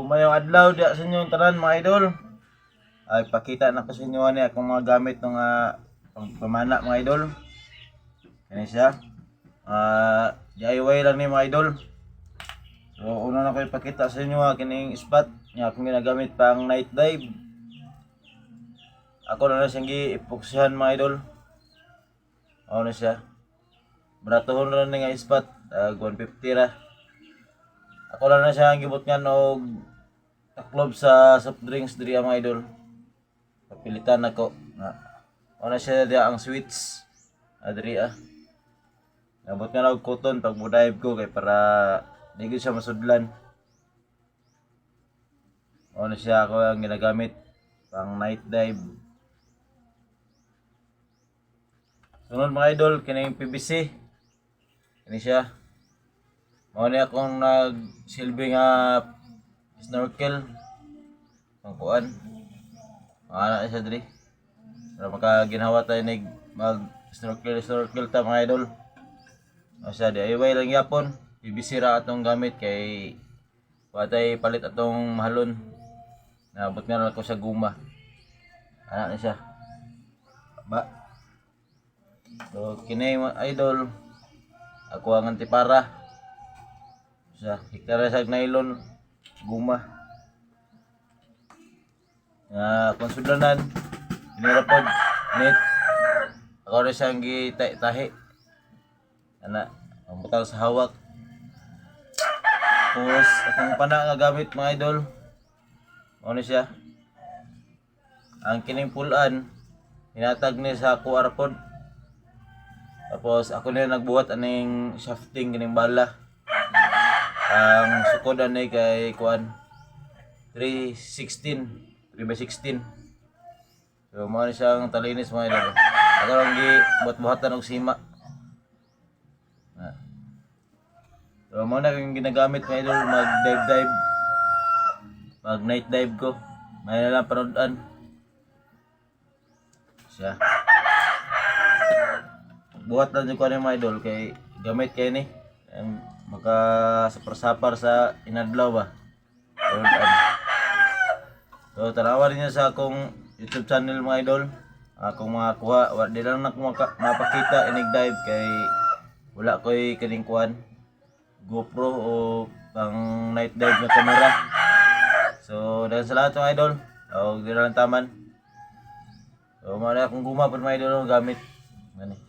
Mayong adlaw diya sa inyong tanan, mga idol. Ay, pakita na ko sa inyo ani akong mga gamit ng pamana, mga idol. Kani siya. DIY lang ni, mga idol. So una na ko ipakita sa inyo kining spot nga akong ginagamit pang night dive. Ako na siyang gi-epoxyhan, mga idol. Ano na siya. Baratohon ra ni nga spot, 150 ra. Ako lang na siya ang gibutngan og taklob sa soft drinks diri, mga idol. Papilitan ako nga. Ano siya diya ang switch. Diri ah. Nabot nga og cotton pag mo-dive ko kay para di gyud siya masudlan. Ano siya ako ang ginagamit pang night dive. Sunod, mga idol, kining PVC. Kini siya. Mao ni akong nagsilbi nga snorkel. Pang kuan. Mga na siya diri. Para makaginhawa tayo nig mag snorkel snorkel ta, mga idol. O siya, DIY lang yapon. PVC ra atong gamit kay watay palit atong mahalon. Naabot nga lang ko sa guma. Ana na siya. Ba. So kini, mga idol, ako ang antipara. Sa hektare sa nylon guma. Nga kung sudlanan kinira pod net, ako rin siyang gitahi. Ana, ang butang sa hawak. Tapos akong pana nga gamit, mga idol. Ano siya? Ang kining pulan hinatag ni sa QR code. Tapos ako na nagbuhat aning shafting kining bala. Ang sukod ani kay kuan 316, 3 by 16. So mao ni siyang talinis, mga idol. Ako lang gi buhat-buhatan og sima. Na. So mao na akong ginagamit, mga idol, mag dive dive. Mag night dive ko. May na lang panood-an. Siya. Buhat lang jud ko ani, mga idol, kay gamit kay ni. Ang maka sapar-sapar sa inadlaw ba. Panood-an. So tanawa rin niyo sa akong YouTube channel, mga idol. Akong mga kuha, wa di lang na mapakita inig dive kay wala ko'y kaning kuan GoPro o pang night dive na camera. So dahil sa lahat, mga idol, o di lang taman. So mao na akong guma pud, mga idol, gamit. Ani.